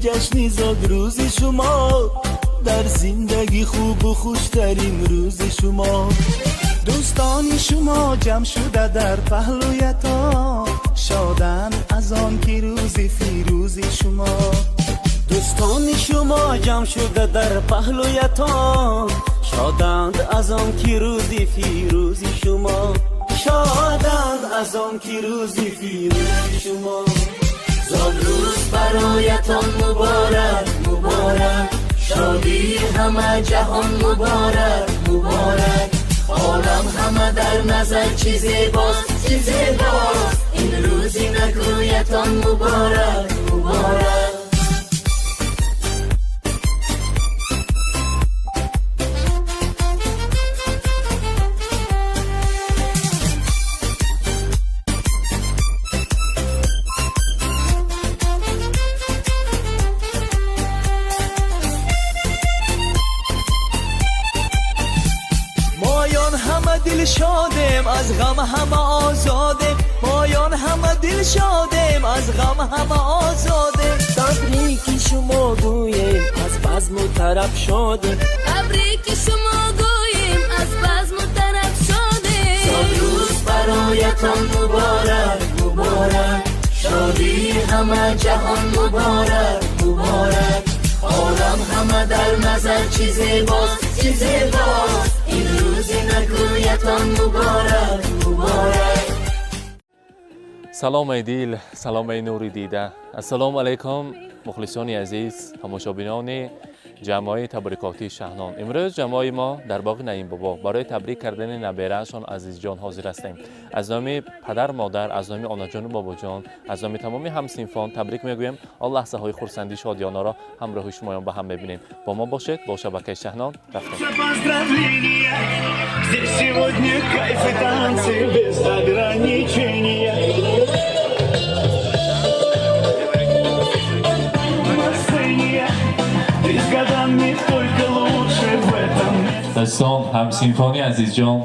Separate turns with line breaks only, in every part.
ҷашни зодрӯзи шумо, дар зиндагӣ хубу хуштарин рӯзи шумо.
Дӯстони шумо ҷамъ шуда дар паҳлӯятон, шоданд аз он ки рӯзи фирӯзи шумо.
Дӯстони шумо ҷамъ шуда дар паҳлӯятон, шоданд аз он ки рӯзи фирӯзи шумо. Шоданд аз он ки рӯзи фирӯзи шумо.
Зодрӯз бароятон муборак, муборак, шодии ҳама ҷаҳон муборак, муборак. Олам ҳама дар назар чӣ зебост, чӣ зебост. Ин рӯзи накӯятон муборак, муборак.
Моён ҳама дилшодем, аз ғам ҳама озодем. Моён ҳама дилшодем, аз ғам ҳама озодем.
Табрики шумо гӯем, аз базму тараб шодем.
Табрики шумо гӯем, аз базму тараб шодем.
Зодрӯз бароятон муборак, муборак, шодии ҳама ҷаҳон муборак, муборак. Олам ҳама дар назар чӣ зебост, чӣ зебост. Ин рӯзи накӯятон муборак, муборак.
Салом, эй дил, салом, эй нури дида. Ассалому алайкум, мухлисони азиз, тамошобинони ҷамъои табрикотии Шаҳнон. Имрӯз ҷамъои мо дар боғи Наим бобо барои табрик кардани набераашон Азизҷон ҳозир ҳастем. Аз номи падар, модар, аз номи онаҷону бобоҷон, аз номи тамоми ҳамсинфон табрик мегӯем. Он лаҳзаҳои хурсандӣ, шодиёнаро ҳамроҳи шумоён ба ҳам мебинем. Бо мо бошед, бо шабакаи Шаҳнон рафтем.
Поздравления. Здесь сегодня кайф и танцы без ограничения. На сцене ты с годами только лучше в этом месте.
Дӯстон, ҳамсинфони Азизҷон,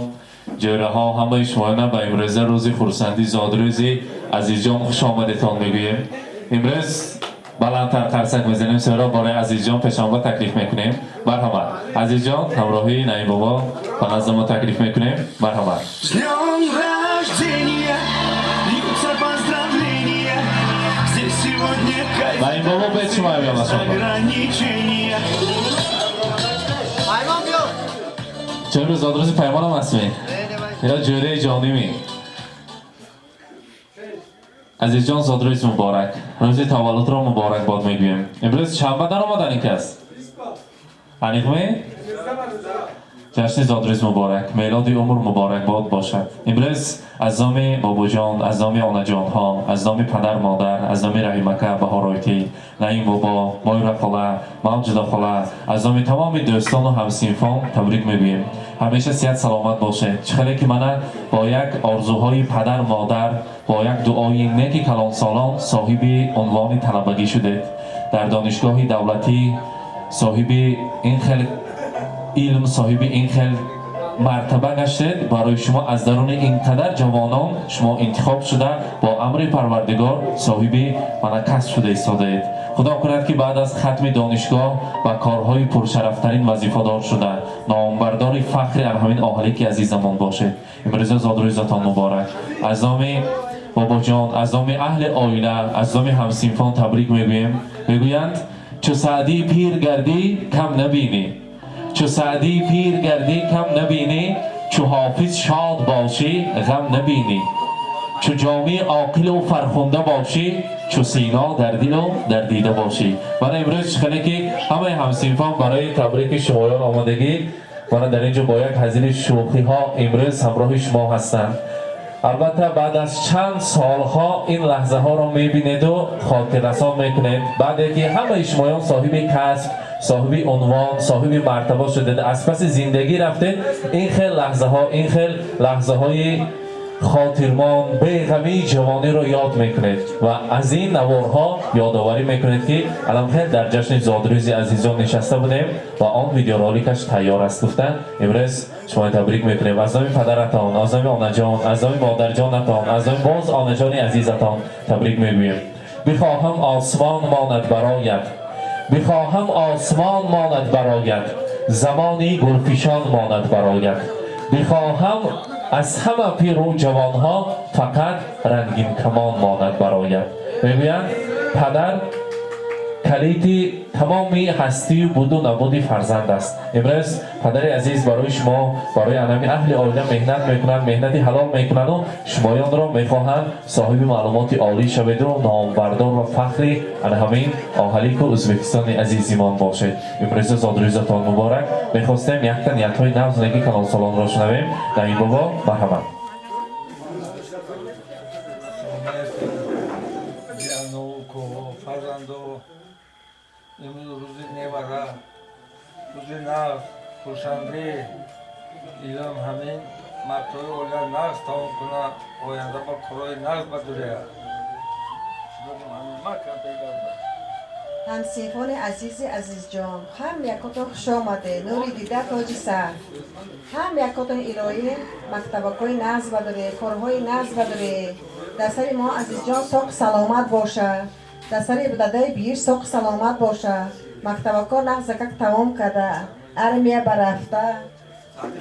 ҷӯраҳо, ҳамаи шумоёна ба имрӯза рӯзи хурсандӣ, зодрӯзи Азизҷон хуш омадетон мегӯем. Имрӯз баландтар қарсак мезанем, сӯро барои Азизҷон пешонба таклиф мекунем. Марҳамат, Азизҷон, ҳамроҳии Наим бобо ба назди мо таклиф мекунем. Марҳамат.
С днем рождения, льются поздравления. Здесь сегодня кайф и
Наим бобо, бед шумо
танцы без
меомашон.
ограничения.
Чун рӯз зодрӯзи Паймонам ҳастми, ё ҷӯраи ҷонимӣ. Азизҷон, зодрӯз муборак, рӯзи таваллудро муборакбод мегӯем. Имрӯз шанба даромадан ин кас аниқме. Ҷашни зодрӯз муборак, мелоди умр муборакбод бошад. Имрӯз аз номи бобоҷон, аз номи онаҷонҳо, аз номи падар, модар, аз номи Раҳимака, Баҳоройтӣ, Наим бобо, Мойра хола, Мавҷуда хола, аз номи тамоми дӯстону ҳамсинфон табрик мегӯем. Ҳамеша сиҳат саломат бошед. Чӣ хеле ки мана бо як орзуҳои падар, модар, бо як дуои неки калонсолон соҳиби унвони талабагӣ шудед дар донишгоҳи давлатӣ, соҳиби ин хел илм, соҳиби ин хел мартаба гаштед. Барои шумо аз даруни ин қадар ҷавонон шумо интихоб шуда, бо амри Парвардигор соҳиби мана касб шуда истодаед. Худо кунад, ки баъд аз хатми донишгоҳ ба корҳои пуршарафтарин вазифадор шуда, номбардори фахри ҳамин оҳалики азизамон бошед. Имрӯза зодрӯзатон муборак. Аз номи бобоҷон, аз номи аҳли оила, аз номи ҳамсинфон табрик мегӯем. Мегӯянд, чу Саъдӣ пир гардӣ, кам набинӣ, чу Саъдӣ пир гардӣ, кам набинӣ, чу Ҳофиз шод бошӣ, ғам набинӣ, чу Ҷомӣ оқилу фархунда бошӣ, чу Сино дар дилу дар дида бошӣ. Мана имрӯз хеле ки ҳамаи ҳамсинфон барои табрики шумоён омодагӣ, мана дар ин ҷо бо як ҳазили шӯхиҳо имрӯз ҳамроҳи шумо ҳастанд. Албатта, баъд аз чанд солҳо ин лаҳзаҳоро мебинеду хотиррасон мекунед. Баъде ки ҳамаи шумоён соҳиби касб, соҳиби унвон, соҳиби мартаба шудед, аз паси зиндагӣ рафтед, ин хел лаҳзаҳо, ин хел лаҳзаҳои хотирмон, беғамии ҷавониро ёд мекунед ва аз ин наворҳо ёдоварӣ мекунед, ки аламхел дар ҷашни зодрӯзи азизон нишаста будем ва он видеороликаш тайёр аст гуфта. Имрӯз шумо табрик мекунем аз номи падаратон, аз номи онаҷон, аз номи модарҷонатон, аз номи боз онаҷони азизатон табрик мегӯем. Бихоҳам осмон монад бароят. Бихоҳам осмон монад бароят, замони гулфишон монад бароят. Бихоҳам аз ҳама пиру ҷавонҳо фақат рангинкамон монад бароят. Мегӯянд, падар калиди тамоми ҳастию буду набуди фарзанд аст. Имрӯз падари азиз барои шумо, барои анами аҳли оила меҳнат мекунанд, меҳнати ҳалол мекунанду шумоёнро мехоҳанд соҳиби маълумоти олӣ шаведу номбардор ва фахри ана ҳамин оҳалику Ӯзбекистони азизимон бошед. Имрӯза зодрӯзатон муборак. Мехостем якта ниятҳои нав зиндагӣ калонсолонро шунавем. Наим бобо, марҳамат.
Фарзанду имрӯз рӯзи невара, рӯзи нағз, хурсандӣ. Илом ҳамин мактаби оля нағз тамом куна, оянда ба корҳои нағз бадуря.
Ҳамсинфони азизи Азизҷон, ҳам якотон хуш омадед, нури дида, тоҷи сар. Ҳам якотон илоҳӣ мактабакҳои нағз бадоре, корҳои нағз бадоре. Дар сари мо Азизҷон соқ саломат боша, дар сари дадаи бииш соқ саломат боша. Мактабакҳо нағз закак тамом карда, армия барафта,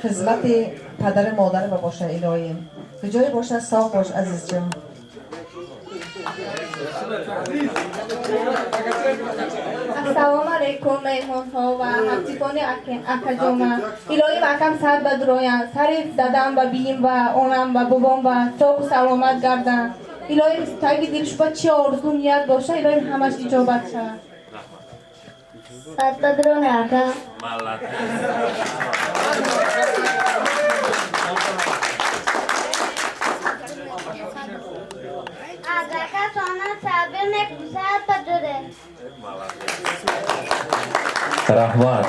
хизмати падару модар ба боша. Илоҳӣ куҷое боша, соқ бош, Азизҷон.
Ассалому алайкум, меҳмонҳо ва ҳамсифони акаҷома. Илоҳим акам сар ба дуроянд, сари дадам ба биим ва онам ва бобом ва соқу саломат гарданд. Илоҳим таги дилшуба чи орзу ният боша, илоҳим ҳамаш иҷобат шавад.
Сар ба дурони ака. Аз ака сона сабир мекусад ба дуре.
Раҳмат.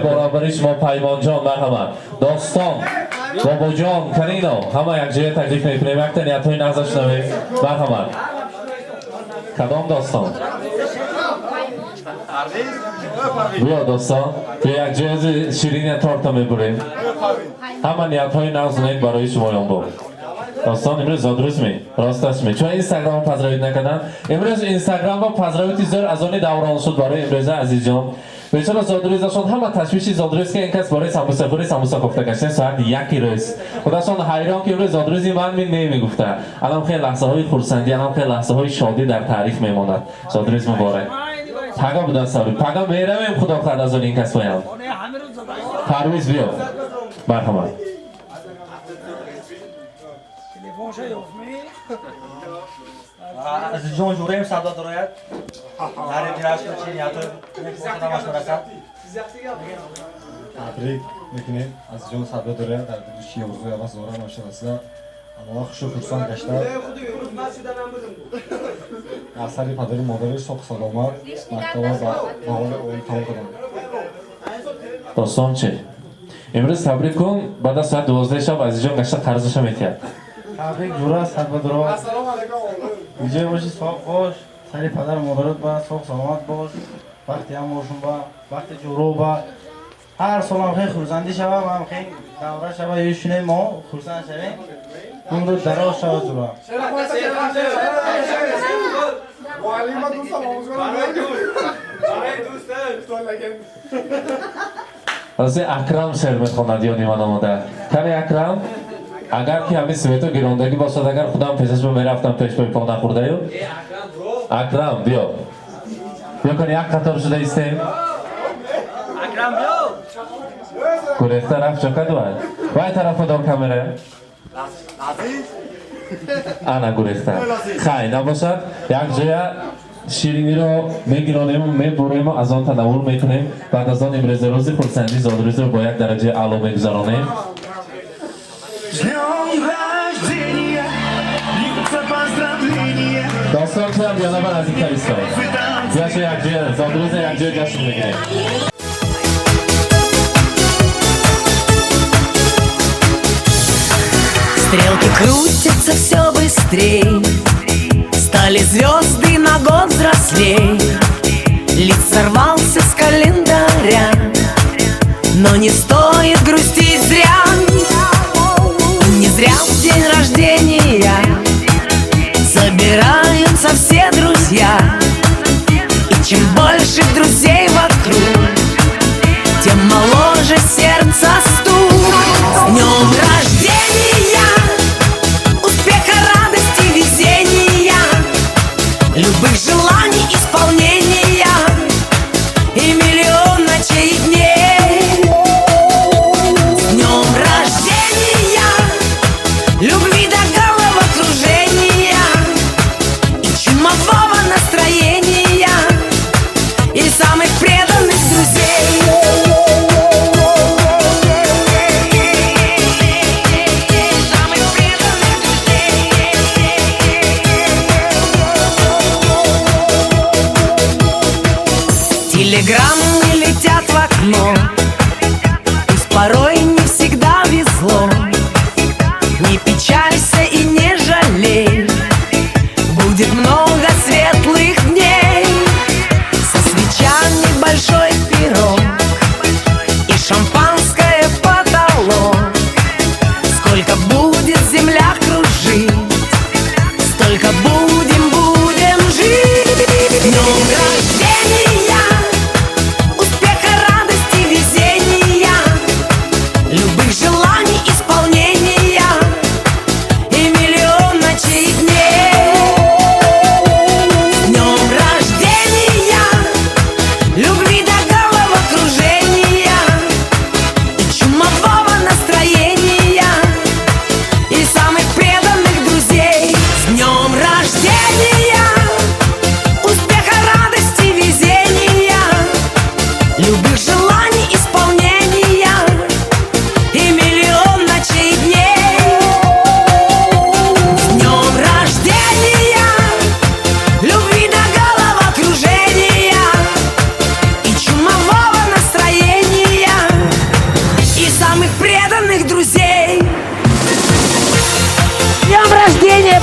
Баробари шумо Паймонҷон, марҳамат. Достон, бобоҷон, Карино, ҳама якҷоя таклиф мекунем. Якта ниятҳои нағза шунавем. Марҳамат. Кадом достон? Биё, достон, биё, якҷоя шириния торта мебурем. Ҳама ниятҳои нағз нек барои шумоён бод. Достон, имрӯз зодрӯз ми? Рост аст ми? Чун Инстаграмро поздравить накардам. Имрӯз Инстаграмро поздравити зӯр аз они даврон шуд барои имрӯза Азизҷон. Бечора зодрӯзашон ҳама ташвиши зодрӯз, ки ин кас барои самбусахӯри самбуса кофта гаштем соати 1 рӯз. Худашон ҳайрон, ки имрӯз зодрӯзи ман ми намегуфта. Алам хеле лаҳзаҳои хурсандӣ, алам хеле лаҳзаҳои шодӣ дар таърих мемонад. Зодрӯз муборак. Пага будан саври. Пага меравем, худо хоҳад, аз он ин кас поям. Парвиз, биё. Марҳамат.
Азизҷон, ҷураем савдо дорояд. Ҳар дираш чи ниятҳои ҳамаш мерасад.
Табрик мекунем, Азизҷон савдо дорояд, дар дили чи орзуи ҳавас дора ҳамаша расида, ҳамава хушу хурсанд гашта, дар сари падару модараш соқ саломат мактаба ба ҳоли олӣ тамом карданд.
Достон чи? Имрӯз табрик кун, баъд аз соат 12 шаб Азизҷон гашта қарзаша метиҳад.
Табрик, ҷура, сарбадро. Иҷое бошӣ, соқ бош, сари падару модарат ба соқ саломат бош, вақти ҳам бошум ба, вақти ҷуро ба. Ҳар сол ҳам хеле хурсандӣ шава, ҳам хеле давра шава, ё шунем мо хурсанд шавем. Умру дароз шава, ҷура.
Муаллима дӯстам омӯзгорам. Барои дӯстам.
Ҳозир Акрам шеър мехонад, ёди ман омода. Кани Акрам? Агар ки ҳамин свето гирондагӣ бошад, агар худам пешаш ба мерафтам, пеш по нахӯрдаю. Акрам, биё. Биё, кани як қатор шуда истем.
Акрам, биё.
Гурехта рафт, чо кад вай? Вай тарафа дор камера. Ана гурехта. Хай, набошад, як ҷоя шириниро мегиронему мебурему аз он танаввул мекунем. Баъд аз он имрӯза рӯзи хурсандӣ зодрӯзро бо як дараҷаи аъло мегузаронем.
С днем рождения, льются поздравления.
Достон, туям биёна ба наздиктар исто. Ҷашн якҷоя, зодрӯза якҷоя ҷашн мегирем.
Стрелки крутятся все быстрей, стали звезды на год взрослей. Лист сорвался с календаря, но не стоит грустить зря. Не зря в день рождения собираются все друзья. И чем больше друзей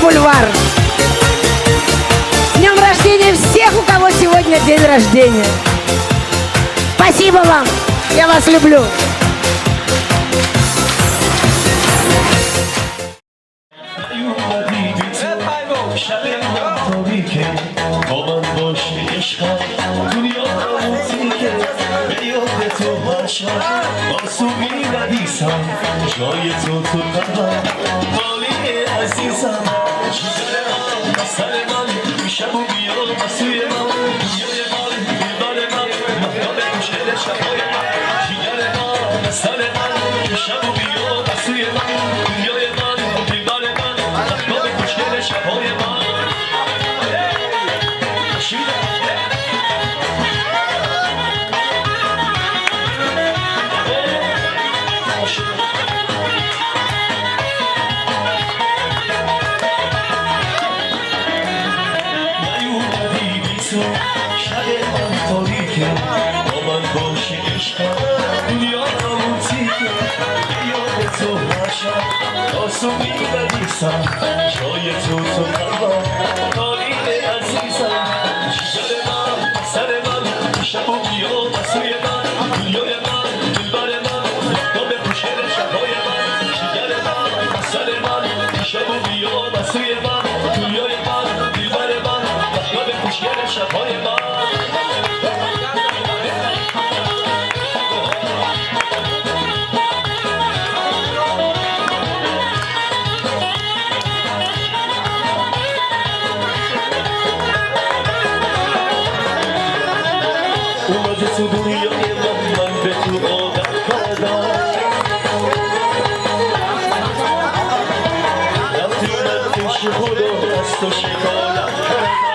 бульвар. С днем рождения всех, у кого сегодня день рождения. Спасибо вам, я вас люблю.
جای تو تو قلبم خالی عزیزم جگر من سر من شب و بیا سوی من دنیای من دلبر من مهتاب خوشگل شب‌های من جگر من سر من شب و بیا سوی من دنیای من دلبر من مهتاب خوشگل شب‌های من. جای تو تو قلبم خالی عزیزم جگر من سر من شب و بیا سوی من دنیای من دلبر من مهتاب خوشگل شب‌های من جگر من سر من شب و بیا سوی من دنیای من دلبر من مهتاب خوشگل شب‌های من. تو دنیای من به تو عادت کردم رفتی من پیش خدا از تو شکایت کردم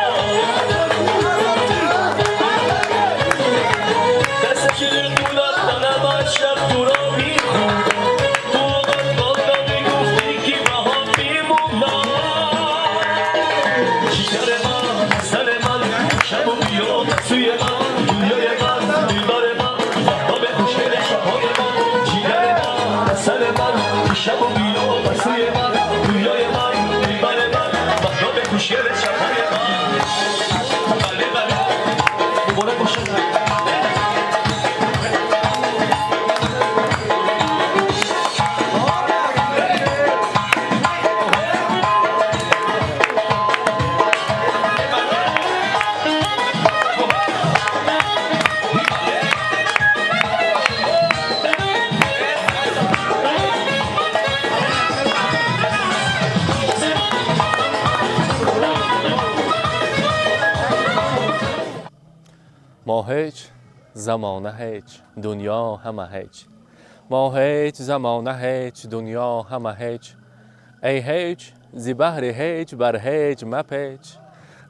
دست شیر دولت منم از شب تو را میخوندم تو آقت قال گفتی که با هم میمونم جگر من سر من شب و بیا سوی من شب و بیا سوی من دنیای من دلبر من مهتاب خوشگل شب‌های من. بله بله مبارک باشه.
ما هیچ زمانه هیچ دنیا همه هیچ ما هیچ زمانه هیچ دنیا همه هیچ ای هیچ زی بهر هیچ بر هیچ مپیچ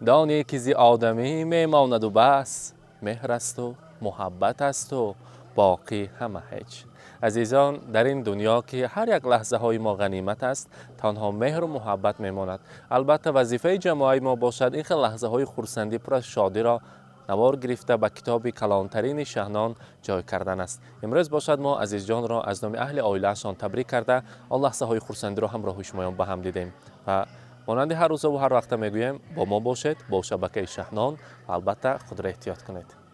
دانی که زی آدمی میماند و بس مهر است و محبت است و باقی همه هیچ. عزیزان در این دنیا که هر یک لحظه های ما غنیمت است تنها مهر و محبت میماند. البته وظیفه جماعی ما باشد این لحظه های خرسندی پر از شادی را نوار گرفته به کتاب کلانترین شهنان جای کردن است. امروز باشد ما عزیز جان را از نام اهل عائله‌شان تبریک کرده آن لحظه های خرسندی را همراه شمایان به هم دیدیم و مانند هر روز و هر وقت میگوییم با ما باشید با شبکه شهنان و البته خود را احتیاط کنید.